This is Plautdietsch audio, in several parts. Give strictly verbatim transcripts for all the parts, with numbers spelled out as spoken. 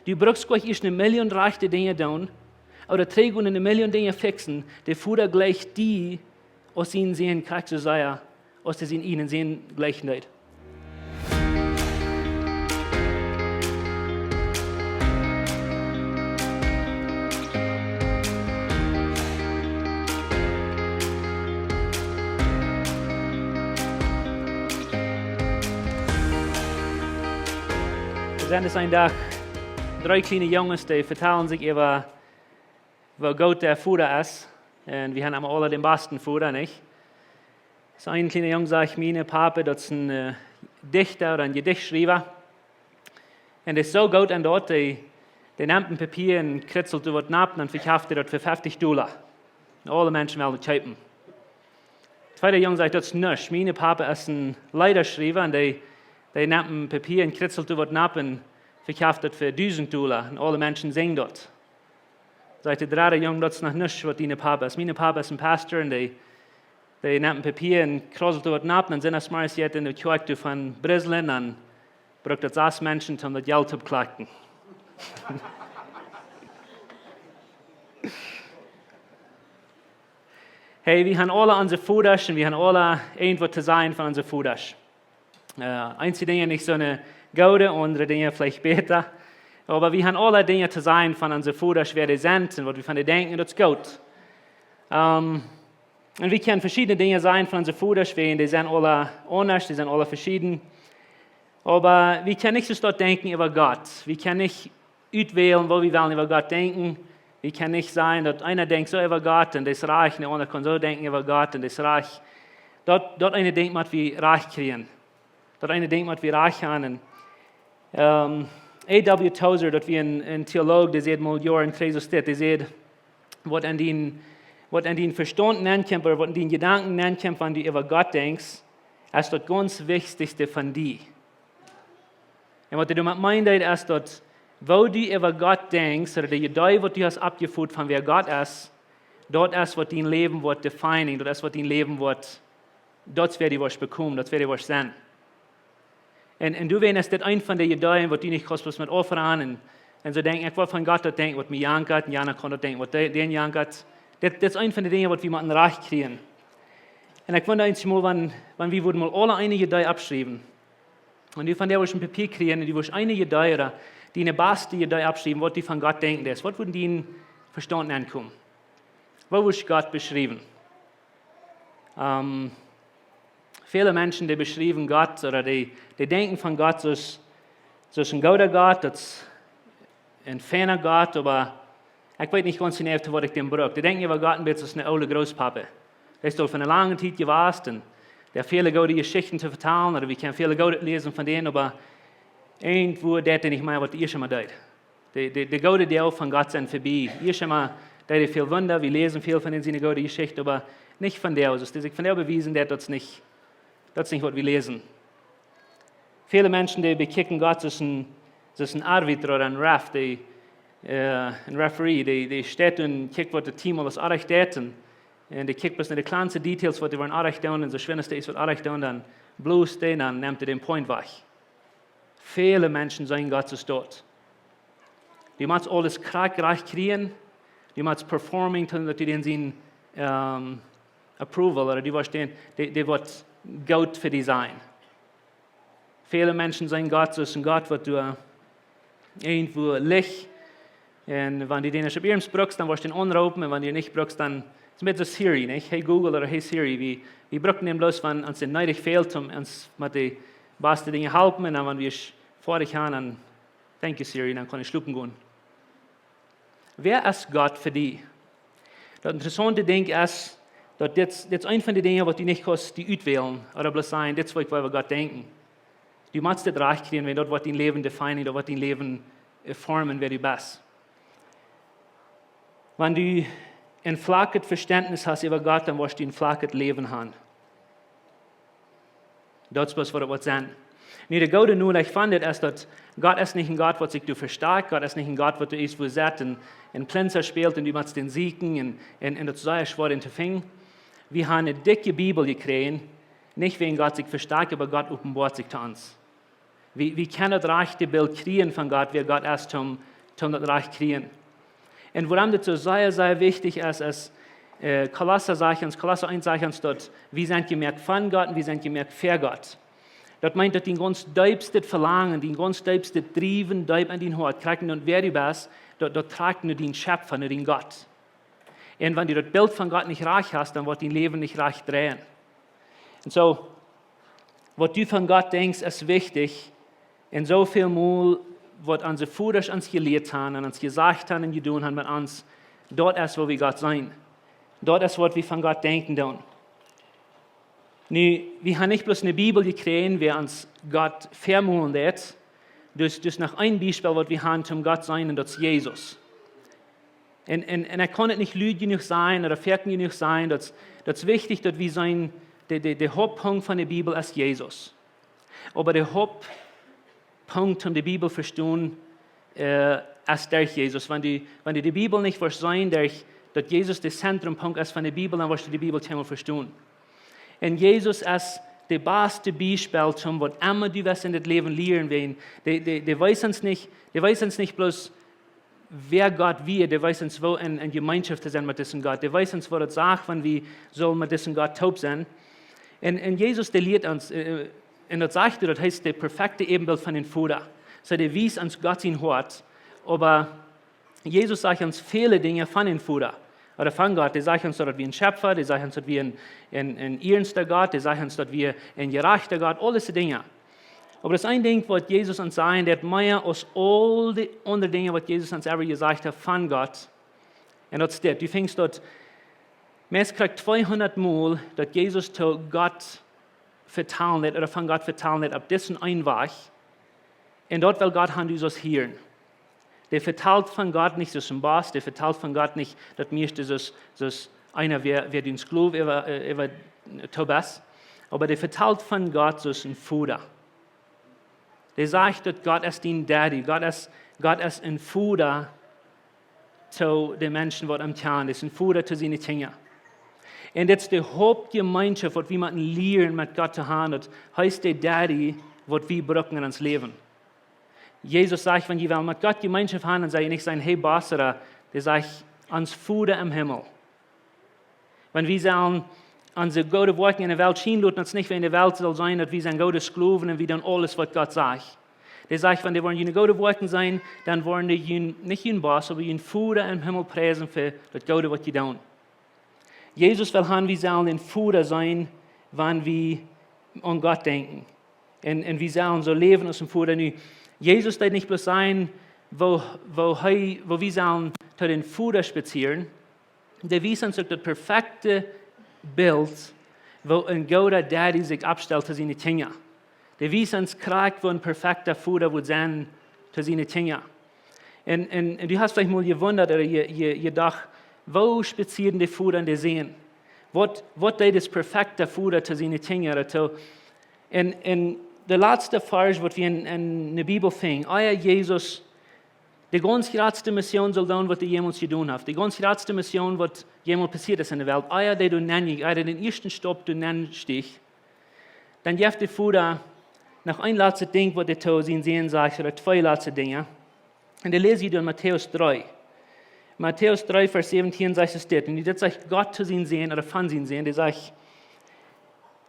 Du brukst nich ieescht ne Million rajchte Dinja doonen, ooda trigj gonen ne Million Dinja fixen, de Voda jleicht die aus sienen Sän krakjt soo sea, aus hee sienen eenen Sän jleichen deed. Doa sent eenen Dach dree kjliene Junges, dee vetalen sikj äwa, woo goot de Voda es. Un wie haben emma aule dän basten Voda, nich? Soo een kjliena Jung sajcht: "Mien Papa, daut es een, äh, Dichta ooda een Jedichtschriewa. Un dee es soo goot aun daut, dee, dee nemt een Papia un kritzelt doa waut nopp un dan vekjeft hee daut fa feftich Dolla. Un aule Menschen wellen daut kjeepen." Tweeda Jung sajcht: "Daut es nuscht. Mien Papa es een Leedaschriewa un dee, dee nemt een Papia un kritzelt doa waut nopp un vekjeft daut fa dusent Dolla. Un aule Menschen sinjen daut." Sajcht de dredda Jung: "Daut es noch nuscht waut dien Papa es. Mien Papa es een Pastor un dee, dee nemt een Papia un kritzelt doa waut nopp un dan sindachmorjes jeit hee enne Kjoakj doa von brislen un brukt daut sas Menschen, om daut Jelt opptokjrieen." Hey, wie haben aule onse Vodasch un wie haben aule irjentwaut to sajen von onse Vodasch. Äh, eenje Dinja nich soo ne goode, aundre Dinja veleicht bäta. Oba wie haben aule Dinja to sajen von onse Vodasch, wäa dee sent un waut wie von dee denkjen, daut es goot. Ähm, un wie kjennen veschiedne Dinja sajen von onse Vodasch, wäajen dee sent aule aundasch, dee sent aule veschieden. Oba wie kjennen nich soo daut denkjen äwa Gott. Wie kjennen nich utwälen, woo wie wellen äwa Gott denkjen. Wie kjennen nich sajen, daut eena denkjt soo äwa Gott un daut es rajcht, un de aundra kaun soo denkjen äwa Gott un daut es rajcht. Daut, daut eene Dinkj mott wie rajcht kjrieen. Daut eene Dinkj mott wie rajcht haben. Un, ähm, A W Tozer, daut wia een, een Theoloog, dee säd mol Joaren trigj soo dit, dee säd: "Waut aun dien, waut aun dien Vestaunt nenkjemt, ooda waut aun diene Jedanken nenkjemt, wan du äwa Gott denkjst, es daut gaunz wichtichste von die." Un waut hee doamet meent, es daut, woo du äwa Gott denkjst, ooda de Idee, waut du hast oppjefot von wäa Gott es, daut es, waut dien Läwen woat definen, daut es, waut dien Läwen woat, daut es, wäa du woascht bekomen, daut es, wäa du woascht sennen. Un, un doawäajen es dit eent von de Ideeen, waut du nich kaust bloos met aufranen un, un soo denkjen: "Ekj woa von Gott daut denkjen, waut mie jankat, un jana kaun daut denkjen, waut dee, dän jankat." Dit, dit es eent von de Dinja, waut wie motten rajcht kjrieen. Un ekj wunda eenjemol, wan, wan wie wudden mol aule eene Idee oppschriewen. Un du von dee wurscht een Papia kjrieen un du wurscht eene Idee ooda diene baste Idee oppschriewen, waut du von Gott denkjen deist. Waut wudd dien Vestaunt aunkomen? Woo wudd Gott beschriewen? Ähm, väle Menschen, dee beschriewen Gott ooda dee, dee denkjen von Gott soo aus, soo aus een gooda Gott, daut es een feina Gott, oba ekj weet nich gaunz jeneiw, to waut ekj dän bruk. Dee denkjen äwa Gott een bät soo aus een oola Grootpapa. Dee es aul fa eene lange Tiet jewast un dee haft väle goode Jeschichten to vetalen, ooda wie kjennen väl Goodet läsen von dän, oba irjentwoo deit dee nich mea, waut dee ieescht emol deed. De, de, de goode Doag von Gott sent verbie. Ieescht emol deed hee väl Wunda, wie läsen väl von dän siene goode Jeschicht, oba nich von dee, soo aus dee sikj von dee bewiesen deit, daut es nich, daut es nich, waut wie läsen. Väle Menschen, dee bekjikjen Gott soo aus een, soo aus een Arbitra ooda een Ref, dee, äh, een Referee, dee, dee steit un kjikjt, waut daut Team aules orrajcht deit, un, un dee kjikjt bloos no de kjlanste Details, waut dee woaren orrajcht doonen, un soo schwind aus dee es waut orrajcht doonen, dan bloos dee, dan nemt hee dän Point wajch. Väle Menschen seenen Gott soo aus daut. Du motst aules krakjt rajcht kjrieen, du motst performing, daut du dän sien, ähm, approval, ooda du woascht dän, dee, dee woat goot fa die sennen. Väle Menschen seenen Gott soo aus een Gott, waut du irjentwoo lichst. Un wan du dän ieescht opp Iernst brukst, dan woascht du dän aunroopen. Un wan du dän nich brukst, dan es et met soo Siri, nich? "Hey Google" ooda "Hey Siri." Wie, wie brucken dän bloos, wan ons dee needich fält, om ons met de baste Dinja halpen. Un dan, wan wie foadich sent, dan: "Thank you, Siri", dan kaun ekj schlopen gonen. Wäa es Gott fa die? Daut interessaunte Dinkj es, daut dit, dit es eent von de Dinja, waut du nich kaust die utwälen, ooda bloos sajen: "Dit es, waut ekj well äwa Gott denkjen." Du motst dit rajcht kjrieen, wiels daut woat dien Läwen definen, daut woat dien Läwen, äh, formen, wäa du best. Wan du een flakjet Vestentnis hast äwa Gott, dan woascht du een flakjet Läwen haben. Daut es bloos, waut et woat sennen. Nu, de goode Norecht von dit es, daut Gott es nich een Gott, waut sikj doa vestakjt. Gott es nich een Gott, waut doa es, wua hee sett un, un Plinza spält un du motst dän sieekjen un, un, un daut sea schwoa es, dän to finjen. Wie haben eene dikje Bibel jekjräajen, nich wäajen Gott sikj vestakjt, oba Gott openboat sikj to ons. Wie, wie kjennen daut rajchte Bilt kjrieen von Gott, wäa Gott es, toom, toom daut rajcht kjrieen. Un wuarom dit soo sea, sea wichtich es, es, äh, Kolossa sajcht ons, Kolossa eent sajcht ons daut, wie sent jemoakt von Gott un wie sent jemoakt fa Gott. Daut meent daut dien gaunz deepstet Velangen, dien gaunz deepstet Driewen, deep en dien Hoat, krakjt endoont wäa du best, daut, daut trakjt no dien Schepfa, no dien Gott. Un wan du daut Bilt von Gott nich rajcht hast, dan woat dien Läwen nich rajcht dreien. Un soo, waut du von Gott denkjst, es wichtich. Un soo väl mol waut onse Vodasch ons jelieet han un ons jesajcht han un jedonen han met ons, daut es woo wie Gott seenen. Daut es waut wie von Gott denkjen doonen. Nu, wie han nich bloos ne Bibel jekjräajen, wäa ons Gott väamolen deit. Dus, dus noch een Biespel waut wie han toom Gott seenen, un daut es Jesus. Un, un, un ekj kaun et nich lud jenuach sajen, ooda foaken jenuach sajen, daut, daut es wichtich daut wie seenen, de, de, de Hauptpunkt von de Bibel es Jesus. Oba de Hauptpunkt toom de Bibel vestonen, äh, es derch Jesus. Wan du, wan du de Bibel nich woascht seenen, derch daut Jesus de Zentrumpunkt es von de Bibel, dan woascht du de Bibel kjeenmol vestonen. Un Jesus es de baste Biespel toom waut emma du woascht en dit Läwen lieren, wäajen dee, dee, dee wees ons nich, dee wees ons nich bloos wäa Gott wia, dee wees ons woo en, en Jemeenschoft to sennen met disen Gott. Dee wees ons waut daut sajcht, wan wie sellen met disen Gott toop sennen. Un, un Jesus, dee lieet ons, äh, un daut sajcht hee, daut hee es de perfekte Äwenbilt von dän Voda. Soo, dee wiest ons Gott sien Hoat. Oba Jesus sajcht ons väle Dinja von dän Voda. Ooda von Gott. Dee sajcht ons daut wie een Schepfa, dee sajcht ons daut wie een, een, een iernsta Gott, dee sajcht ons daut wie een jerajchta Gott, aul dise Dinja. Oba daut es een Dinkj waut Jesus ons sajen deit, mea aus aul de aundre Dinja waut Jesus ons ever jesajcht haft von Gott. Un daut es dit, du finjst daut meist krakjt tweehundat Mol daut Jesus to Gott vetalen deit, ooda von Gott vetalen deit, opp disen eenen Wajch. Un daut well Gott han du sust hieren. Dee vetalt von Gott nich soo aus een Boss, dee vetalt von Gott nich daut mieeschte soo aus, soo aus eena wäa, wäa dien Sklow äwa, äh, äwa, äh, toop es. Oba dee vetalt von Gott soo aus een Voda. Dee sajcht daut Gott es dien Daddy, Gott es, Gott es een Voda to de Menschen waut am kjanen, dee es een Voda to siene Kjinja. Un dit es de Hauptjemeenschoft waut wie motten lieren met Gott to han, daut hee es de Daddy waut wie brucken en ons Läwen. Jesus sajcht, wan jie wellen met Gott Jemeenschoft han, dan sell jie nich sajen, hey Boss, ooda, dee sajcht, ons Voda em Himmel. Wan wie sellen onse goode Woakjen en de Welt schienen loten, daut es nich wäa en de Welt saul seenen, daut wie sent goode Sklowen un wie doonen aules waut Gott sajcht. Dee sajcht, wan dee woaren june goode Woakjen seenen, dan woaren dee jun, nich jun Boss, oba jun Voda em Himmel priesen fa daut Goode waut jie doonen. Jesus well han, wie sellen een Voda seenen, wan wie aun Gott denkjen. Un, un wie sellen soo läwen aus een Voda nu. Jesus deed nich bloos sajen, woo, woo hee, woo wie sellen to dän Voda spazieren. Dee wiest ons uk daut perfekte Bilt, woo een gooda Daddy sikj oppstalt to siene Kjinja. Dee wiest ons krakjt, woo een perfekta Voda woat sennen to siene Kjinja. Un, un, un du hast veleicht mol jewundat ooda je, je, jedocht, woo spazieren de Voda un de Sän? Waut, waut deed dis perfekta Voda to siene Kjinja doatoo? Un, un de latste Varsch waut wie en, en de Bibel finjen, ea Jesus de gaunz jratste Mission sull doonen waut hee jemols jedonen haft. De gaunz jratste Mission waut jemols passieet es en de Welt. Ea dee doa nenn jinkj, ea dee dän ieeschten Staup doa nenn stieech. Dan jeft de Voda noch een latstet Dinkj waut hee to sienen Sän sajcht, ooda twee latste Dinja. Un dee läs ekj doa en Matäus dree. Matäus dree, Varsch säwentieen sajcht et dit. Un dit sajcht Gott to sienen Sän, ooda von sienen Sän, dee sajcht,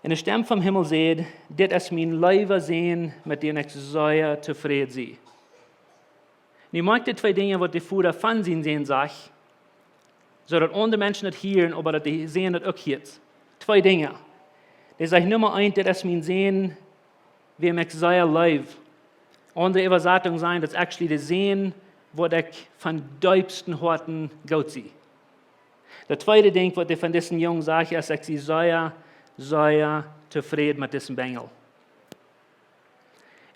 un de Stemm vom Himmel säd: Dit es mien leewa Sän, met dän ekj sea tofräd sie. Nu moakt dee twee Dinja waut de Voda von sienen Sän sajcht, soo daut aundre Menschen daut hieren, oba daut de Sän daut uk hieet. Twee Dinja. Dee sajcht, Numma eent, dit es mien Sän, wäm ekj sea leew. Aundre Äwasatungen sajen, daut es actually de Sän, waut ekj von deepsten Hoaten goot sie. Daut tweede Dinkj waut dee von disen Jung sajcht, es: Ekj sie sea, sea tofräd met disen Benjel.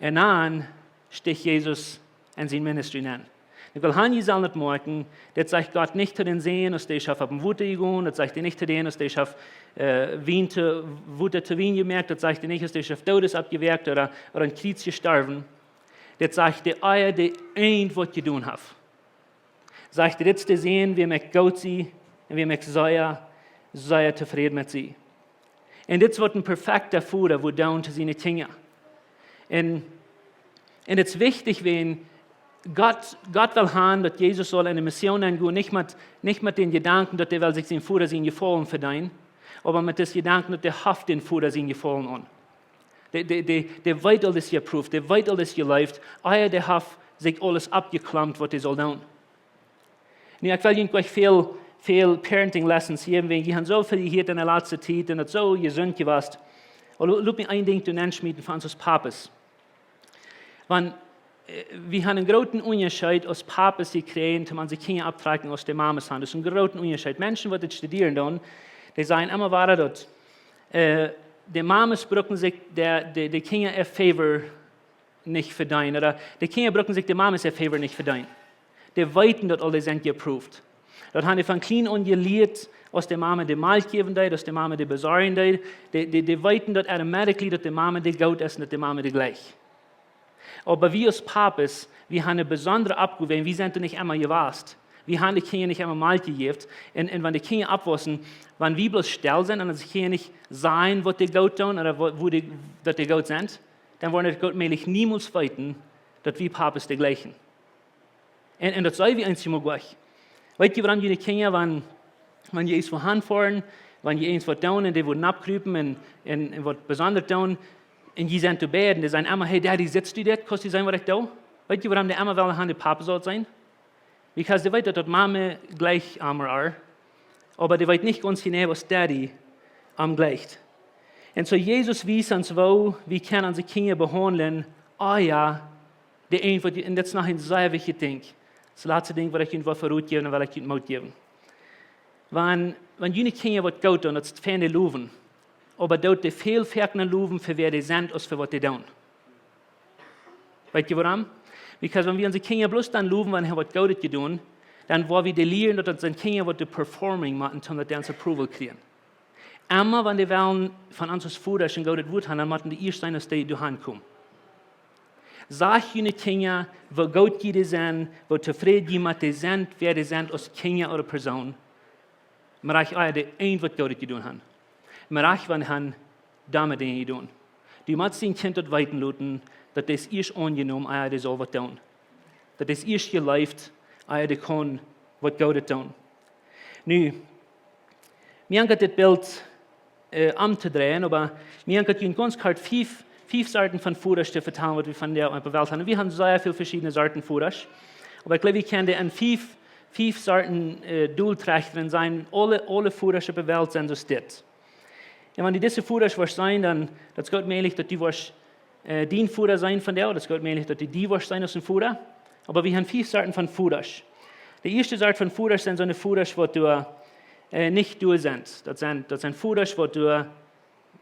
Un dan stiecht Jesus en sien ministry nenn. Nu, ekj well han jie sellen daut moakjen, dit sajcht Gott nich to dän Sän aus dee schaft opp em Wota jegonen, daut sajcht hee nich to dän aus dee schaft, äh, Wien to, Wota to Wien jemoakt, daut sajcht hee nich aus dee schaft Doodes oppjewakjt ooda, ooda aum Kjriez jestorwen. Dit sajcht hee ea dee eent waut jedonen haft. Sajcht hee, dit es de Sän, wäm ekj goot sie un wäm ekj sea, sea tofräd met sie. Un dit es waut een perfekta Voda woat doonen to siene Kjinja. Un Un daut es wichtich, wan Gott, Gott well haben, daut Jesus saul enne Mission gonen, nich met, nich met dän Jedanken, daut hee well sikj sienen Voda sien Jefaulen vedeenen, oba met dän Jedanken, daut hee haft dän Voda sien Jefaulen aun. Dee, dee, dee, dee weet aul, daut es jeprooft, dee weet aul, daut es jeleeft, ea dee haft sikj aules aufjeklompt, waut hee saul doonen. Nu, ekj well junt nich väl, väl parenting lessons jäwen, wiels jie haben soo väl jehieet enne latste Tiet un daut soo jesunt jewast. Oba lo-, lot mie een Dinkj doa nenschmieten fa ons aus Papas. Wan, äh, wie haben eenen grooten Unjascheet aus Papas jekjräajen, om onse Kjinja opptotrakjen aus de Mamas haben. Daut es een groota Unjascheet. Menschen, waut dit studieren doonen, dee sajen emma wada daut, äh, de Mamas brucken sikj de, de, de Kjinja äa Favor nich vedeenen. Ooda de Kjinja brucken sikj de Mamas äa Favor nich vedeenen. Dee weeten daut aul, dee sent jeprooft. Daut haben dee von kjlien aun jelieet, aus de Mama de Malkj jäwen deed, aus de Mama de besorjen deed. Dee, dee, dee weeten daut automatically, daut de Mama dee goot es un daut de Mama dee jlikjt. Oba wie aus Papas, wie haben eene besondre Oppgow, wie sent doa nich emma jewast. Wie haben de Kjinja nich emma Malkj jejäft. Un, un wan de Kjinja oppwaussen, wan wie bloos stell sent un de Kjinja nich sajen, waut dee goot doonen ooda wua, wua dee, daut dee goot sent, dan woaren dee goot mäajlich niemols weeten, daut wie Papas dee jlikjen. Un, un daut sent wie eenjemol jlikj. Weet jie, wuarom june Kjinja, wan, wan jie eent wua han foaren, wan jie eent waut doonen un dee wudden oppkrupen un, un, un waut Besondret doonen, un jie sent doabie un dee sajen emma: "Hey Daddy, sitst du dit? Kaust du seenen, waut ekj doo?" Weet jie, wuarom dee emma wellen haben, de Papa saul sennen? Because dee weeten, daut Mama jlikjt am, oba dee weeten nich gaunz jeneiw, aus Daddy am jlikjt. Un soo Jesus wiest ons, woo wie kjennen onse Kjinja behaundlen, ea dee eent waut, un daut es noch een sea wichtjet Dinkj. Daut latste Dinkj, waut ekj junt well verroden jäwen un waut ekj junt mott jäwen. Wan, wan june Kjinja waut goot doonen, daut es fein, dee lowen. Oba doot dee väl foakna lowen fa wäa dee sent aus fa waut dee doonen. Weet jie wuarom? Because wan wie onse Kjinja bloos dan lowen, wan dee waut Goodet jedonen, dan woa wie dee lieren, daut daut sent Kjinja, waut dee performen motten, om daut dee ons approval kjrieen. Emma wan dee wellen von ons aus Vodasch een goodet Wuat haben, dan motten dee ieescht seenen, aus dee doa han komen. Sajcht june Kjinja, woo goot jie dee sent, woo tofräd jie met dee sent, wäa dee sent aus Kjinja ooda Persoon. Mau ea dee eent waut Goodet jedonen haben. Mau wan dee haben domme Dinja jedonen. Du motst dien Kjint daut weeten loten, daut dee es ieescht aunjenomen, ea dee saul waut doonen. Daut dee es ieescht jeleeft, ea dee kaun waut Goodet doonen. Nu, mie haft dit Bilt, äh, omtodreien, oba mie haft junt gaunz kort fief, fief Sorten von Vodasch to vetalen, waut wie vondoag opp de Welt haben. Wie haben sea väl veschiedne Sorten Vodasch. Oba ekj jleew, wie kjennen dee en fief, fief Sorten, äh, Doeltrajchtren seenen. Aule, aule Vodasch opp de Welt sent soo dit. Un wan du dise Vodasch woascht seenen, dan, daut es goot mäajlich, daut du woascht, äh, dien Voda seenen vondoag, daut es goot mäajlich, daut du die woascht seenen aus een Voda. Oba wie haben fief Sorten von Vodasch. De ieeschte Sort von Vodasch sent soone Vodasch, waut doa, äh, nich doa sent. Daut sent, daut sent Vodasch, waut doa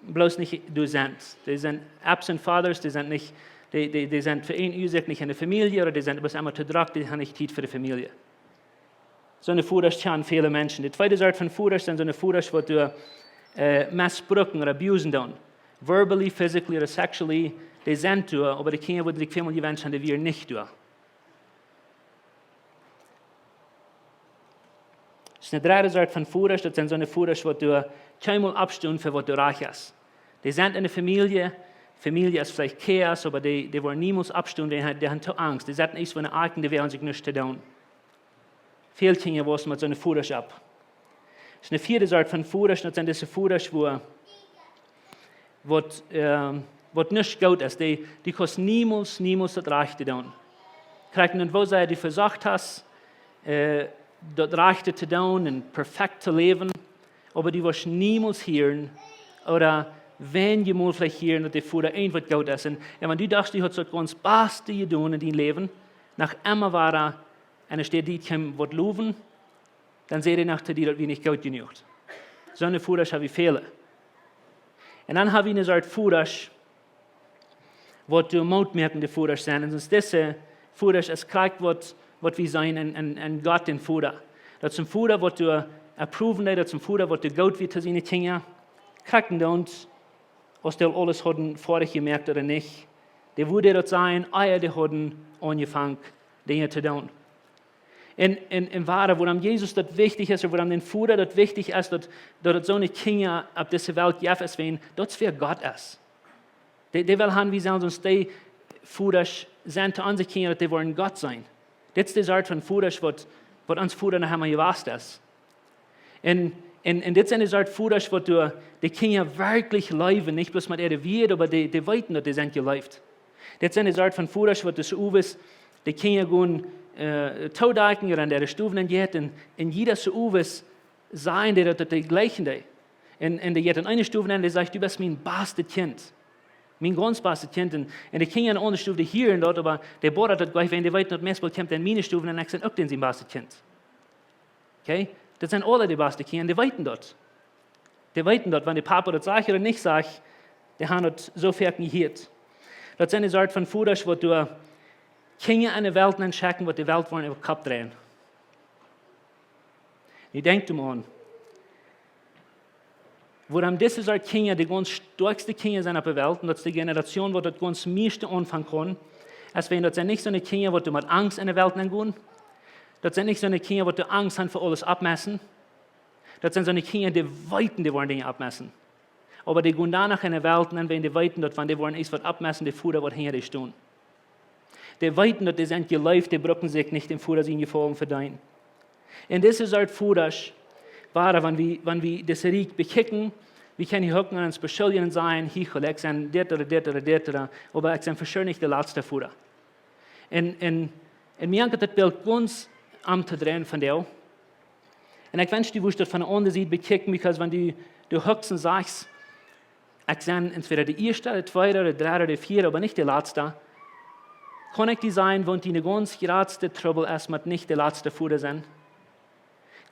bloos nich doa sent. Dee sent absent fathers, dee sent nich, dee, dee, dee sent fa eene Uasoak nich enne Famielje, ooda dee sent bloos emma too drock, dee haben nich Tiet fa de Famielje. Soone Vodasch haben väle Menschen. De tweede Sort von Vodasch sent soone Vodasch, waut doa, äh, mesbrucken ooda abusen doonen. Verbally, physically ooda sexually, dee sent doa, oba de Kjinja wudden sikj väl mol jewenscht haben, dee wieren nich doa. Daut es eene dredde Sort von Vodasch, daut sent soone Vodasch, waut doa kjeenmol oppstonen fa waut doa rajcht es. Dee sent enne Famielje, Famielje es veleicht Chaos, oba dee, dee woaren niemols oppstonen, dee, dee haben too Angst. Dee setten ieescht, wan dee achten, dee woaren sikj nuscht to doonen. Väl Kjinja waussen met soone Vodasch opp. Daut es eene vieede Sort von Vodasch, daut sent dise Vodasch, wua, waut, ähm, waut nich goot es. Dee, dee kaust niemols, niemols daut Rajchte doonen. Krakjt dan, woo sea du vesocht hast, äh, daut Rajchte to doonen un perfekt to läwen, oba du woascht niemols hieren, ooda wan jie mol veleicht hieren, daut de Voda irjent waut goot es. Un, un wan du dochst, du hast daut gaunz baste jedonen en dien Läwen, noch emma wada, un enne Städ die kjeem waut lowen, dan säd hee noch to die, daut wia nich goot jenuach. Soone Vodasch haben wie väle. Un dan haben wie eene Sort Vodasch, waut doa mootmoakende Vodasch sent. Un soo dise Vodasch es krakjt waut, waut wie seenen en, en, en Gott dän Voda. Daut es een Voda, waut doa approven deed, daut es een Voda, waut doa goot wia to siene Kjinja. Krakjt dan, aus dee aules hauden foadich jemoakt ooda nich. Dee wudd daut sennen, ea dee hauden aunjefongen Dinja to doonen. Un, un, un wuarom, wuarom Jesus daut wichtich es, un wuarom dän Voda daut wichtich es, daut, daut et soone Kjinja opp dise Welt jeft, es wäajen daut es wäa Gott es. Dee, dee well haben, wie sellen ons dee Vodasch sent to onse Kjinja, daut dee woaren Gott seenen. Dit es de Sort von Vodasch, waut, waut ons Voda noch emma jewast es. Un, un, un dit sent de Sort Vodasch, waut doa de Kjinja werkjlich leewen, nich bloos met äare Wieed, oba dee, dee weeten, daut dee sent jeleeft. Dit sent de Sort von Vodasch, waut doa soo owes de Kjinja gonen, äh, toodakjen ooda en de Stow nenn jeit un, un jieda soo owes sajen dee, daut, daut dee jleichen dee. Un, un dee jeit en eene Stow nenn, dee sajcht: "Du best mien bastet Kjint. Mien gaunz bastet Kjint." Un, un de Kjinja en de aundre Stow, dee hieren daut, oba dee bodat daut jlikj, wiels dee weeten, daut meist boolt kjemt dee en miene Stow nenn un ekj sie uk dän sien bastet Kjint. Okay? Daut sent aule de baste Kjinja, dee weeten daut. Dee weeten daut, wan de Papa daut sajcht ooda nich sajcht, dee haben daut soo foaken jehieet. Daut sent de Sort von Vodasch, waut doa Kjinja en de Welt nenn schekjen, waut de Welt woaren äwa Kopp dreien. Nu denkjt mol aun, wuarom dise Sort Kjinja de gaunz stoakjste Kjinja sent opp de Welt, un daut es de Generation, waut daut gaunz mieeschte aunfangen kaun, es wan daut sent nich soone Kjinja, waut doa met Angst en de Welt nenn gonen. Daut sent nich soone Kjinja, waut doa Angst haben fa aules oppmoaken. Daut sent soone Kjinja, dee weeten, dee woaren Dinja oppmoaken. Oba dee gonen doano en de Welt nenn, wiels dee weeten, daut wan dee woaren eent waut oppmoaken, de Voda woat hinja dee stonen. Dee weeten, daut dee sent jeleeft, dee brucken sikj nich dän Voda sien Jefaulen vedeenen. Un dise Sort Vodasch, wada, wan wie, wan wie dise Rieekj bekjikjen, wie kjennen hia uk aun ons beschuljen un sajen: "Hee, ekj sie dit ooda dit ooda dit ooda, oba ekj sie for sure nich de latste Voda." Un, un, un mie haft daut Bilt gaunz omtodreien vondoag. Un ekj wensch, du wurscht daut von de aundre Sied bekjikjen, because wan du, du hukjst un sajchst: "Ekj sie entwäda de ieeschta, de tweeda, de dredda, de vieeda, oba nich de latsta." Kaun ekj die sajen, waut dien gaunz jratsta Trubbel es, met nich de latsta Voda sennen?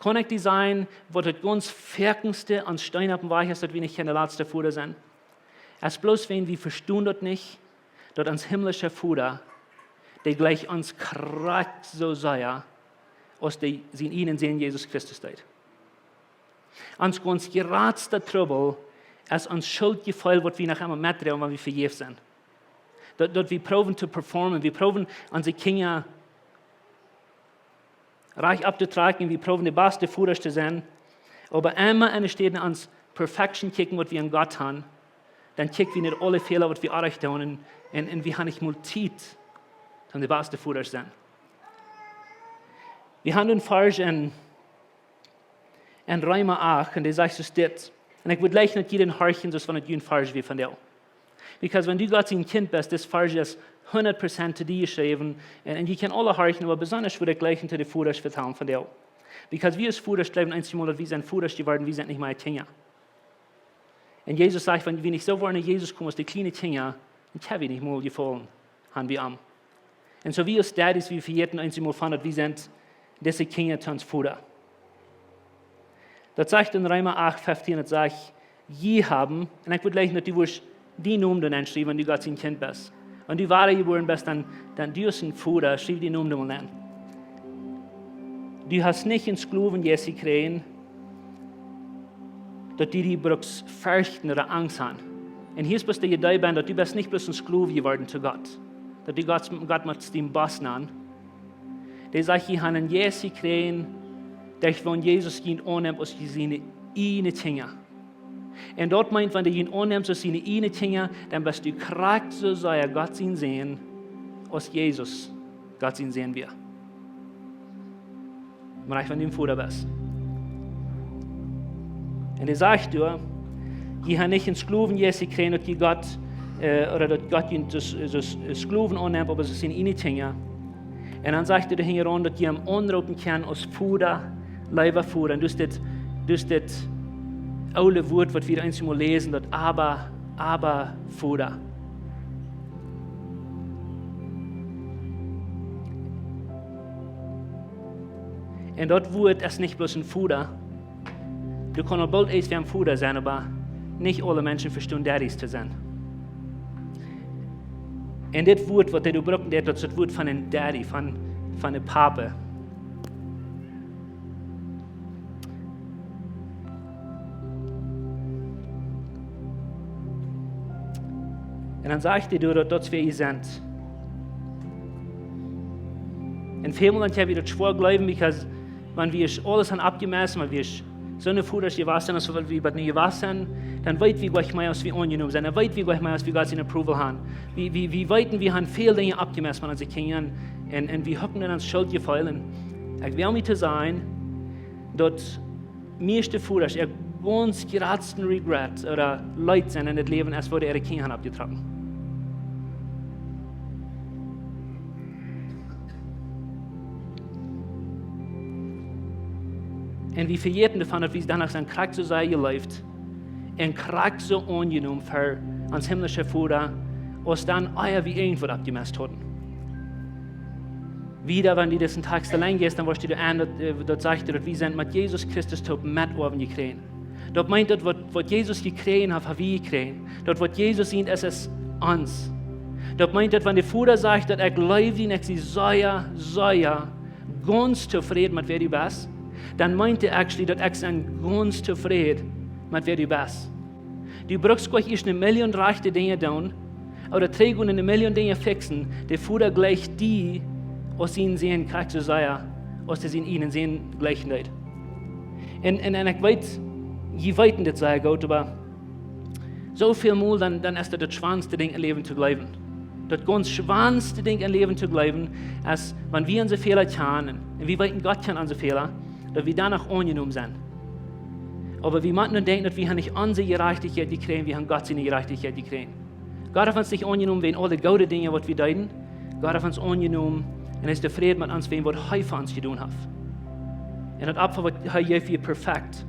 Kaun ekj die sajen, waut daut gaunz foakenste aun Steen opp dän Wajch es, daut wie nich kjennen de latsta Voda sennen? Es bloos, wan wie vestonen daut nich, daut ons himmlischa Voda, dee jlikjt ons krakjt soo sea, aus dee sienen eenen Sän Jesus Christus deed. Ons gaunz jratsta Trubbel es ons Schultjefeel, waut wie noch emma metdroagen, wan wie vejäft sent. Daut, daut wie proowen to performen, wie proowen onse Kjinja rajcht opptotrakjen, wie proowen de baste Vodasch to sennen, oba emma enne Städ no ons Perfection kjikjen, waut wie aun Gott haben, dan kjikj wie no aule Fäla, waut wie oajch doonen, un, un, un wie haben nich mol Tiet, om de baste Vodasch sennen. Wie haben een Varsch en, en Reema acht, un dee sajcht soo dit. Un ekj wudd jleichen, daut jie dän horchen, soo aus wan et jun Varsch wia vondoag. Because wan du Gott sien Kjint best, dis Varsch es hundat Prozent to die jeschräwen. Un, un jie kjennen aule horchen, oba besonda wudd ekj jleichen to de Vodasch vetalen vondoag. Because wie aus Vodasch jleewen eenjemol, daut wie sent Vodasch jeworden, wie sent nich mea Kjinja. Un Jesus sajcht, wan wie nich soo woaren aus Jesus, komen aus de kjliene Kjinja, dan kjenn wie nich mol Jefaulen haben bie am. Un soo wie aus Daddies, wie vejäten eenjemol von, daut wie sent dise Kjinja to ons Voda. Daut sajcht en Reema acht feftieen, daut sajcht: "Jie haben", un ekj wudd jleichen, daut du wurscht dienen Nomen doa nenn schriewen, wan du Gott sien Kjint best. Wan du wada jebuaren best, dan, dan du best een Voda, schriew dienen Nomen doa mol nenn. Du hast nich een Sklowenjeist jekjräajen, daut du die bruckst ferchten ooda Angst haben. Un hia es bloos de Idee bie, daut du best nich bloos een Sklow jeworden to Gott. Daut du Gott, Gott motst dien Boss nanen. Dee sajcht: "Jie haben een Jeist jekjräajen, daut wan Jesus junt aunnemt aus jie siene ieejne Kjinja." Un daut meent, wan dee junt aunnemt aus siene ieejne Kjinja, dan best du krakjt soo sea Gott sien Sän, aus Jesus Gott sien Sän wia. Mau rajcht, wan du een Voda best. Un hee sajcht doa: "Jie haben nich een Sklowenjeist jekjräajen, daut jie Gott, äh, ooda daut Gott junt soo, soo Sklowen aunnemt, oba aus siene ieejne Kjinja." Un dan sajcht hee doa hinjaraun, daut jie am aunroopen kjennen aus Voda, leewa Voda. Un daut es dit, daut es dit oole Wuat, waut wie eenjemol läsen, daut Abba, Abba, Voda. Un daut Wuat es nich bloos een Voda. Du kaust aul boolt eent wäa een Voda sennen, oba nich aule Menschen vestonen Daddies to sennen. Un dit Wuat, waut hee brukt, daut, daut es daut Wuat von een Daddy, von, von een Papa. Un dan sajcht hee doa, daut, daut wie sent. Un väl mol dan kjenn wie daut schwoa jleewen, because wan wie aules haben aufjemessen, wan wie soone Vodasch jewast sent, aus wie bat nu jewast sent, dan weet wie goanich mea, aus wie aunjenomen sent. Dan weet wie goanich mea, aus wie Gott siene approval han. Wie, wie, wie weeten, wie han väl Dinja aufjemest von onse Kjinja. Un, un wie haben dan ons Schult jefeelt. Un ekj well mie to sajen, daut mieeschte Vodasch äa gaunz jratsten regret ooda Leet sent en daut Läwen es, woo dee äare Kjinja han aufjetrocken. Un wie vejäten doavon, daut wie dan noch sent krakjt soo sea jeleeft un krakjt soo aunjenomen fa ons himmlische Voda, aus dan ea wie irjentwaut aufjemest hauden. Wieda, wan du disen Tekst auleen jeist, dan woascht du doa aun, daut, äh, daut sajcht, daut wie sent met Jesus Christus toop Metoawen jekjräajen. Daut meent, daut waut, waut Jesus jekjräajen haft, hab wie jekjräajen. Daut waut Jesus sient es, es ons. Daut meent, daut wan de Voda sajcht, daut ekj leew die, ekj sie sea, sea, gaunz tofräd met wäa du best, dan meent hee actually, daut ekj sie gaunz tofräd met wäa du best. Du brukst goanich ieescht ne Million rajchte Dinja doonen, ooda trigj gonen ne Million Dinja fixen, de Voda jleicht die, aus sien Sän krakjt soo sea, aus dee sienen eenen Sän jleichen deed. Un, un, un ekj weet, jie weeten dit sea goot, oba soo väl mol dan, dan es daut daut schwoaste Dinkj em Läwen to jleewen. Daut gaunz schwoaste Dinkj em Läwen to jleewen es, wan wie onse Fäla kjanen, un wie weeten, Gott kjant onse Fäla, daut wie dan noch aunjenomen sent. Oba wie motten dan denkjen, daut wie han nich onse Jerajchtichkjeit jekjräajen, wie han Gott siene Jerajchtichkjeit jekjräajen. Gott haft ons nich aunjenomen wäajen aule goode Dinja, waut wie deeden. Gott haft ons aunjenomen un es tofräd met ons wäajen waut hee fa ons jedonen haft. Un daut Opfa, waut hee jeef, wia perfekt.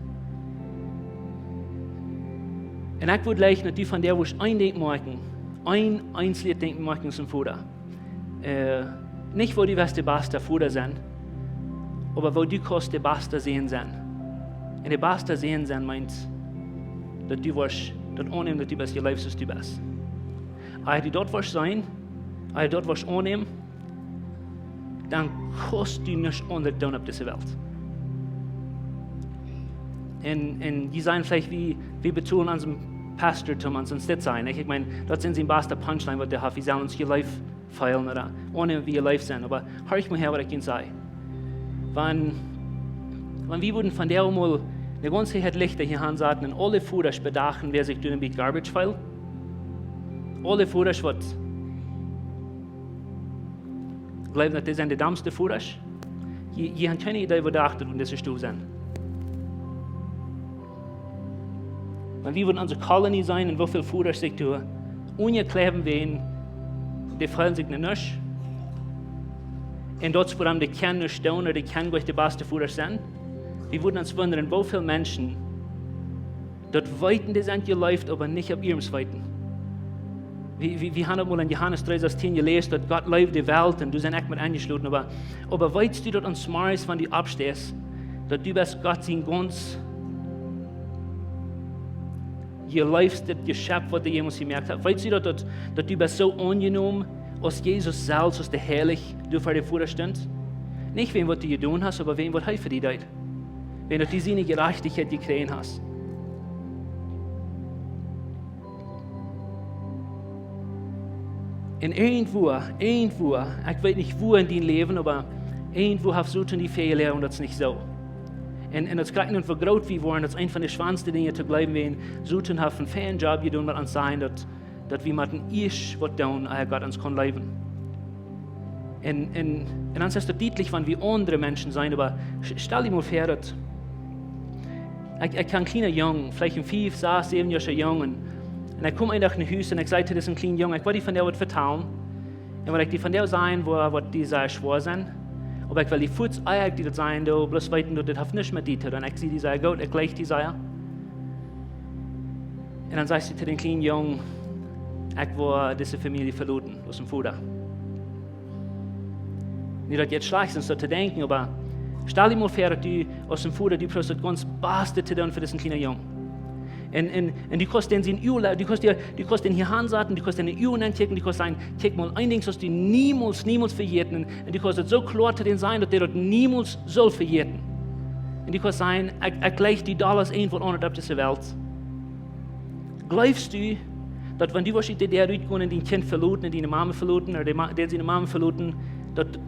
Un ekj wudd jleichen, daut du vondoag wurscht een Dinkj moakjen, een eensjet Dinkj moakjen aus een Voda. Äh, nich woo du wurscht de baste Voda sennen, oba woo du kaust de baste Sän sennen. Un de baste Sän sennen meent, daut du wurscht daut aunnämen, daut du best jeleeft, soo aus du best. Aus du daut wurscht sennen, aus du daut wurscht aunnämen, dan kaust du nuscht aundret doonen opp dise Welt. Un, un jie sajen veleicht, wie, wie betolen onsen Pastor toom ons dit sajen, nich? Ekj meen, daut sent siene baste Punchline, waut hee haft. Wie sellen ons jeleeft feelen ooda aunnämen, wie jeleeft sent. Oba horch mol häa, waut ekj junt saj. Wan, wan wie wudden vondoag mol de gaunze Tiet Lichta hia aunsaten un aule Vodasch bedachen, wäa sikj doa een bät garbage feelt. Aule Vodasch, waut jleewen, daut dee sent de domste Vodasch. Jie, jie han kjeene Idee, woo doa achtren en dise Stow sent. Wan wie wudden onse Kolonie seenen un woo väl Vodasch sikj doa unjakjleewen wäajen, dee feelen sikj nuscht. Un daut es wuarom dee kjennen nuscht doonen, dee kjennen goanich de baste Vodasch sennen. Wie wudden ons wundren, woo väl Menschen daut weeten, dee sent jeleeft, oba nich opp äarem weeten. Wie, wie, wie han daut mol en Johanes dree sastieen jeläst, daut Gott leeft de Welt un doa sie ekj met enjeschloten. Oba, oba weetst du daut ons morjes, wan du oppsteist, daut du best Gott sien gaunz jeleeftstet Jeschepf, waut hee jemols jemoakt haft? Weetst du daut, daut, daut du best soo aunjenomen aus Jesus selfst, aus de Heilja, du ver däm Voda stuntst? Nich wäajen waut du jedonen hast, oba wäajen waut hee fa die deed. Wäajen daut du siene Jerajchtichkjeit jekjräajen hast. Un irjentwua, irjentwua, ekj weet nich wua en dien Läwen, oba irjentwua haft Soton die väajelieet, daut es nich soo. Un, un daut kjricht eena fa groot, wie woaren, daut es eent von de schwoaste Dinja to jleewen, wäajen Soton haft een feinen Job jedonen met ons sajen, daut, daut wie motten ieescht waut doonen, ea Gott ons kaun leewen. Un, un, un dan es daut dietlich, wan wie aundre Menschen seenen, oba s-, stal die mol väa, daut ekj, ekj kjan een kjliena Jung, veleicht een fief, sas, säwen Joa oola Jung, un, un ekj kjeem een Dach no Hus un ekj säd to disen kjlienen Jung: "Ekj well die vondoag waut vetalen. Un waut ekj die vondoag sajen woa, woat die sea schwoa sennen. Oba ekj well die fuaz, ea ekj die daut sajen doo, bloos weeten, daut dit haft nuscht met die to doonen." Ekj säd: "Sea goot, ekj jleich die sea." Un dan säd ekj to dän kjlienen Jung: "Ekj woa dise Famielje veloten, aus een Voda." Nu, daut jeit schlajcht, soo to denkjen, oba stal die mol väa, daut du aus een Voda, du proowst daut gaunz baste to doonen fa disen kjlienen Jung. Un, un, un du kaust dän sien Uagen, du kaust die, du kaust dän hia aunsaten, du kaust dän enne Uagen kjikjen, du kaust sajen: "Kjikj mol, een Dinkj saust du niemols, niemols vejäten." Un, un du kaust daut soo kloa to dän sajen, daut hee daut niemols saul vejäten. Un du kaust sajen: "Ekj, ekj jleich die dolla aus irjentwaut aundret opp dise Welt." Jleefst du, daut wan du woascht ut de Däa rutgonen un dien Kjint veloten un diene Mame veloten, ooda de Ma-, dän siene Mame veloten, daut,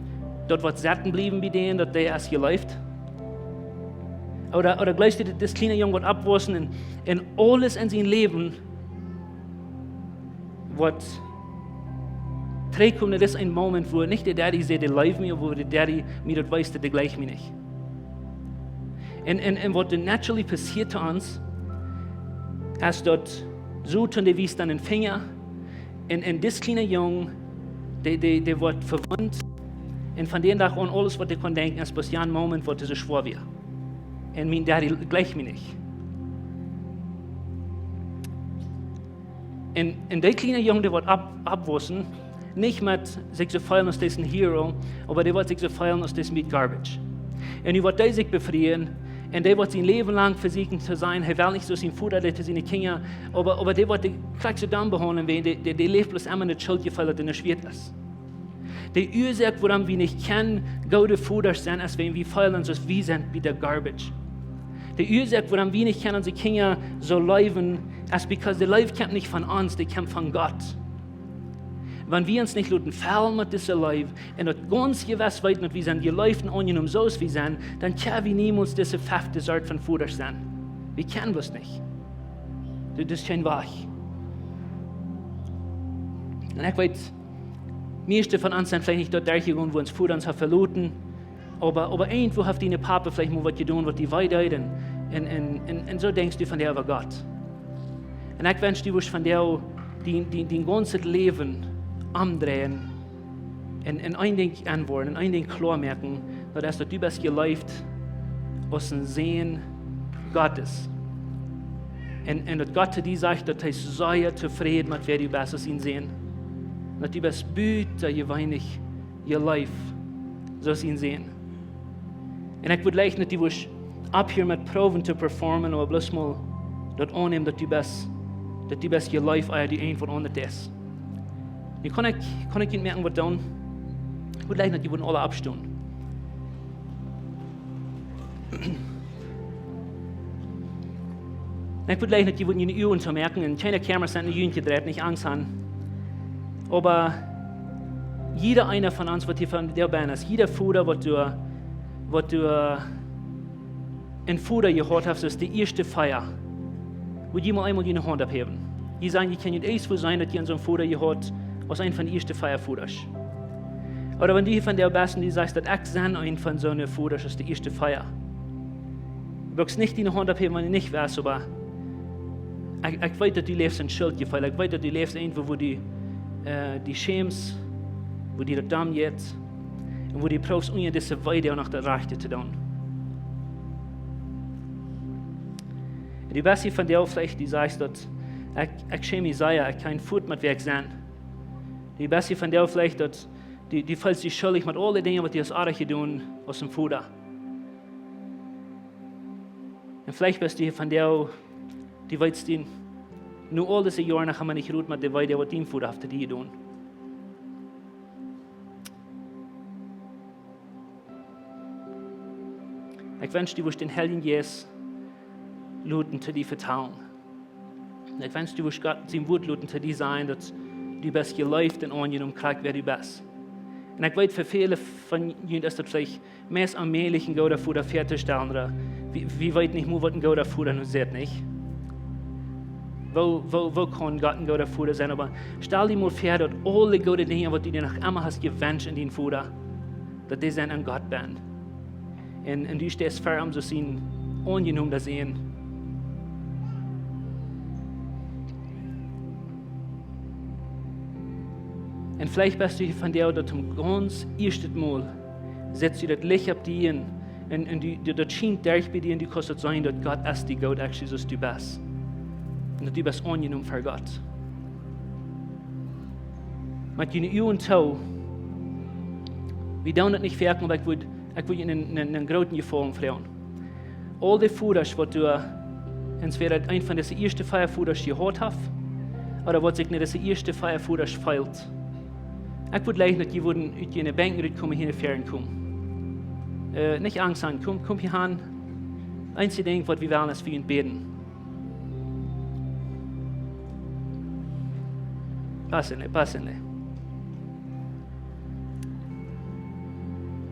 daut woat sitten bliewen bie dän, daut dee es jeleeft? Ooda, ooda jleefst du, daut dis kjliena Jung woat oppwaussen un, un aules en sien Läwen woat trigjkomen, daut es een Moment, wua nich de Daddy sajcht, dee leeft mie, oba wua de Daddy mie daut wiest, dee jleicht mie nich. Un, un, un waut naturally passieet to ons, es daut Soton, dee wiest dan een Finja, un, un dis kjliena Jung, dee, dee, dee woat vewundt, un von dän Dach aun aules, waut hee kunn denkjen, es bloos dän Moment, waut hee soo schwoa wia. Un mien Daddy jleicht mie nich. Un, un dee kjliena Jung, dee woat opp-, oppwaussen, nich met sikj soo feelen aus dee es een hero, oba dee woat sikj soo feelen aus dee es meat garbage. Un nu woat dee sikj befrieen, un dee woat sien Läwen lang vesieekjen to sennen, hee well nich soo aus sien Voda deed to siene Kjinja, oba, oba dee woat dee krakjt soo dan behaundlen, wiels dee, dee, dee läft bloos emma en daut Schuldjefeel, daut dee nich wieet es. De Uasoak, wuarom wie nich kjennen goode Vodasch sennen, es wan wie feelen, aus wie sent bie de garbage. De Uasoak, wuarom wie nich kjennen onse Kjinja soo leewen, es because de Leew kjemt nich von ons, dee kjemt von Gott. Wan wie ons nich loten fellen met dise Leew un daut gaunz jewess weeten, daut wie sent jeleeft un aunjenomen, soo aus wie sent, dan kjenn wie niemols dise fefte Sort von Vodasch sennen. Wie kjennen bloos nich. Daut, daut es kjeen Wajch. Un ekj weet, mieeschte von ons sent veleicht nich doa derchjegonen, wua ons Voda ons haft veloten. Oba, oba irjentwua haft dien Papa veleicht mol waut jedonen, waut die wee deed. Un, un, un, un, un soo denkjst du vondoag äwa Gott. Un ekj wensch, du wurscht vondoag dien, dien, dien gaunzet Läwen omdreien un, un een Dinkj enwoaren, un een Dinkj kloa moaken, daut es, daut du best jeleeft aus een Sän Gottes. Un, un daut Gott to die sajcht, daut hee sea tofräd met wäa du best aus sien Sän. Daut du best butajeweenlich jeleeft, soo aus sien Sän. Un ekj wudd jleichen, daut du wurscht opphieren met proowen to performen, oba bloos mol daut aunnämen, daut du best, daut du best jeleeft, ea du irjentwaut aundret deist. Nu kaun ekj, kaun ekj junt moaken waut doonen? Ekj wudd jleichen, daut jie wudden aula oppstonen. Un ekj wudd jleichen, daut jie wudden june Uagen toomoaken, un kjeene Kameras sent no junt jedreit, nich Angst han. Oba jieda eena von ons, waut hia vondoag bennen es, jieda Voda, waut du, waut du, äh, een Voda jehaut hast, es de ieeschte vea. Wudd jie mol eemol june Haunt opphäwen? Jie sajen, jie kjennen junt eent väastalen, daut jie soon Voda jehaut, aus een von de ieeschte vea Vodasch. Ooda wan du hia vondoag best un du sajchst, daut ekj sie een von soone Vodasch aus de ieeschte vea. Du bruckst nich diene Haunt opphäwen, wan du nich west, oba ekj, ekj weet, daut du läfst en Schuldjefeel. Ekj weet, daut du läfst irjentwua, wua du, äh, die schämst, wua die daut domm jeit, un wua du proowst, unja dise Weedoag noch daut Rajchte to doonen. Un du best hia vondoag veleicht, du sajchst, daut ekj, ekj schäm mie sea, ekj kaun nich met wäa ekj sie. Du best hia vondoag veleicht, daut du, du feelst die schuldich met aule Dinja, waut du hast oajch jedonen aus een Voda. Un veleicht best du hia vondoag, du weetst, no aul dise Joaren, ekj hab mie nich jeroot met de Weedoag, waut dien Voda haft to die jedonen. Ekj wensch, du wurscht dän Heiljen Jeist loten to die vetalen. Ekj wensch, du wurscht Gott sien Wuat loten to die sajen, daut du best jeleeft un aunjenomen, krakjt wäa du best. Un ekj weet, fa väle von junt es daut veleicht meist onmäajlich, een gooda Voda väatostalen, ooda wie, wie weeten nich mol, waut een gooda Voda nu sajcht, nich? Woo, woo, woo kaun Gott een gooda Voda sennen? Oba stal die mol väa, daut aule goode Dinja, waut du die noch emma hast jewenscht en dien Voda, daut dee sent en Gott bennen. Un, un du steist ver am, soo aus een aunjenomen to sennen. Un veleicht best du hia vondoag, daut toom gaunz ieeschte Mol sitst du daut Licht opp die un, un, un du, du, daut schient derch bie die un du kaust daut seenen, daut Gott es die goot, actually, soo aus du best. Un daut du best aunjenomen fa Gott. Met june Uagen too. Wie doonen daut nich foaken, oba ekj wudd, ekj wudd junt een, een, een grooten Jefaulen doonen. Aul dee Vodasch, waut du, äh, entwäda een von dise ieeschte vea Vodasch jehaut hast, ooda waut sikj no dise ieeschte vea Vodasch feelt. Ekj wudd jleichen, daut jie wudden ut june Benkj rutkomen, hia no väaren komen. Äh, nich Angst han, kom, kom hia han. Eensje Dinkj, waut wie wellen, es fa junt bäden. Passen, passen.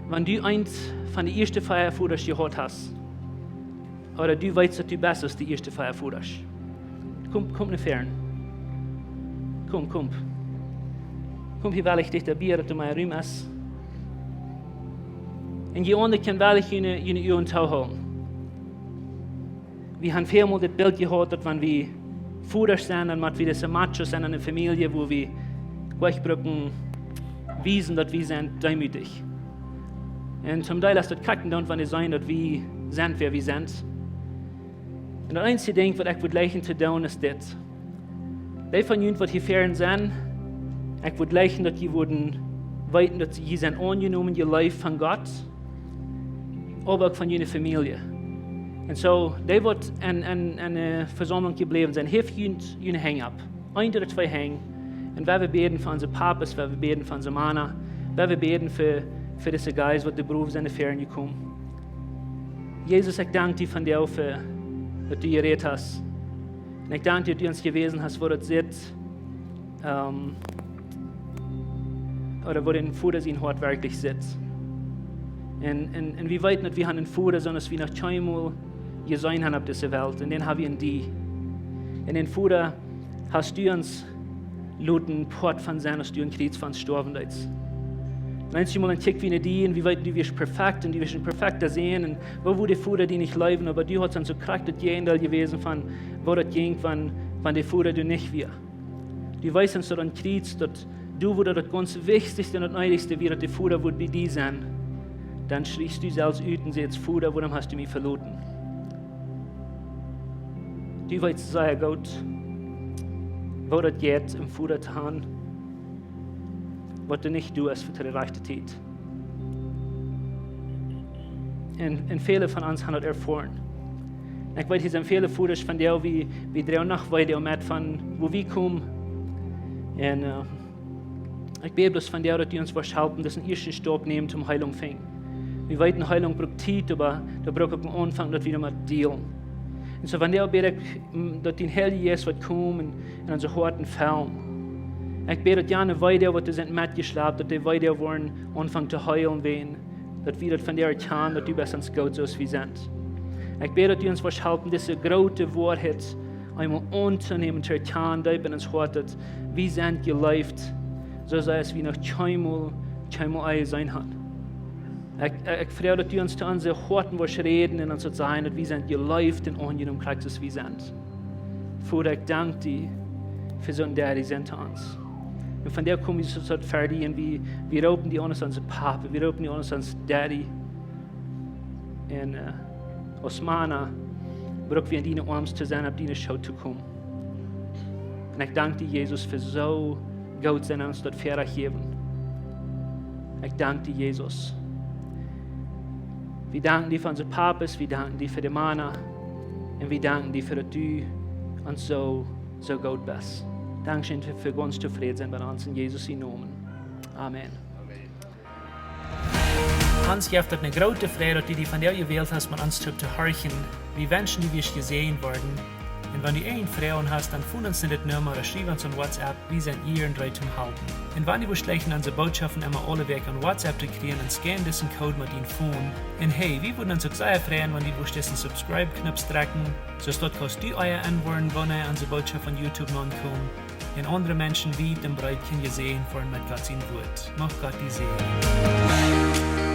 Wan du eent von de ieeschte vea Vodasch jehaut hast, Ooda du weetst, daut du best aus de ieeschte vea Vodasch. Kom, kom no väaren. Kom, kom. Kom hia, well ekj dicht bie, daut doa mea Rum es. Un jie aundre kjennen, well ekj june, june Uagen toohoolen. Wie haben väl mol dit Bilt jehaut, daut wan wie Vodasch sent, dan mott wie dise Machos sennen enne Famielje, wua wie jlikj brucken wiesen, daut wie sent deemootich. Un toom Deel es daut krakjt dan, wan dee seenen, daut wie sent, wäa wie sent. Un daut eensje Dinkj, waut ekj wudd jleichen to doonen, es dit. Dee von junt, waut hia väaren sent, ekj wudd jleichen, daut jie wudden weeten, daut jie sent aunjenomen, jeleeft von Gott, oba uk von june Famielje. Un soo, dee, waut en, en, en de Vesaumlunk jebläwen sent, häft junt june Henj opp. Eent ooda twee Henj. Un wie woaren bäden fa onse Papas, wie woaren bäden fa onse Mana, wie woaren bäden fa, fa dise Guys, waut de Brow sent väaren jekomen. Jesus, ekj dank die vondoag fa, daut du jerät hast. Un ekj dank die, daut du ons jewäsen hast, woo daut sitt, ähm, ooda woo een Voda sien Hoat werkjlich sitt. Un, un, un wie weeten, daut wie haben een Voda, soo aus wie noch kjeenmol jeseenen haben opp dise Welt. Un dän haben wie en die. Un dän Voda hast du ons loten Poat von sennen, aus du aum Kjriez fa ons stoawen deedst. Un eenjemol dan kjikj wie no die un wie weeten, du wieescht perfekt un du wieescht een perfekta Sän. Un woo wudd de Voda die nich leewen, oba du hast dan soo krakjt daut Jäajendeel jewäsen von, woo daut jinkj, wan, wan de Voda doa nich wia. Du weetst ons daut aum Kjriez, daut du, wua daut gaunz wichtichste un daut needichste wia, daut de Voda wudd bie die sennen. Dan schrichst du selfst ut un sajchst: Voda, wuarom hast du mie veloten? Du weetst sea goot, woo daut jeit, een Voda to haben, waut doa nich doa es fa de rajchte Tiet. Un, un väle von ons haben daut erfoaren. Ekj weet, hia sent väle Vodasch vondoag, wie, wie droagen noch wieda met von wua wie komen. Un, äh, ekj bäd bloos vondoag, daut du ons woascht halpen, daut een ieeschten Staup nämen, om Heelunk finjen. Wie weeten, Heelunk brukt Tiet, oba daut brukt uk een Aunfank, daut wie doamet dealen. Un soo vondoag bäd ekj, mm, daut dien Heilja Jeist woat komen un, un onse Hoaten fellen. Ekj bäd, daut jane Weedoag, waut doa sent metjeschlapt, daut dee Weedoag woaren aunfangen to heelen, wan daut wie daut vondoag erkjanen, daut du best ons goot, soo aus wie sent. Ekj bäd, daut du ons woascht halpen, dise groote Woarheit eemol auntonämen, to erkjanen, deep en ons Hoat, daut wie sent jeleeft, soo aus wie noch kjeenmol, kjeenmol jeseenen haben. Ekj, ekj, ekj froag, daut du ons to onse Hoaten woascht räden un ons daut sajen, daut wie sent jeleeft un aunjenomen, krakjt soo aus wie sent. Voda, ekj dank die fa soon Daddy sennen to ons. Un vondoag komen wie soo ver die un wie, wie roopen die aun aus onse Papa, wie roopen die aun aus onse Daddy. Un, äh, aus Mana bruck wie en diene Oarms to sennen, opp diene Schoot to komen. Un ekj dank die, Jesus, fa soo goot sennen, ons daut väajäwen. Ekj dank die, Jesus. Wie danken die fa onse Papas, wie danken die fa de Mana. Un wie danken die fa daut du ons soo, soo goot best. Dankscheen fa, fa gaunz tofräd sennen met ons, en Jesus sienen Nomen. Amen. Ons jeft daut eene groote Freid, daut du die vondoag jewält hast, met ons toop to horchen. Wie wenschen, du wieescht jesäajent woaren. Un wan du eene Froag hast, dan foon ons no dit Numma ooda schriew ons aun WhatsApp. Wie sent hia un reed toom halpen. Un wan du west jleichen onse Bootschoften emma aule Wäakj aun WhatsApp to kjrieen, dan scan disen Code met dien Phone. Un hey, wie wudden ons uk sea freien, wan du wudst disen Subscribe-Knoop drekjen, soo daut kaust du ea enwoaren, wanea onse Bootschoften aun YouTube nopp komen. Un aundre Menschen wiet un breet kjennen jesäajent woaren met Gott sien Wuat. Mucht Gott die säajnen.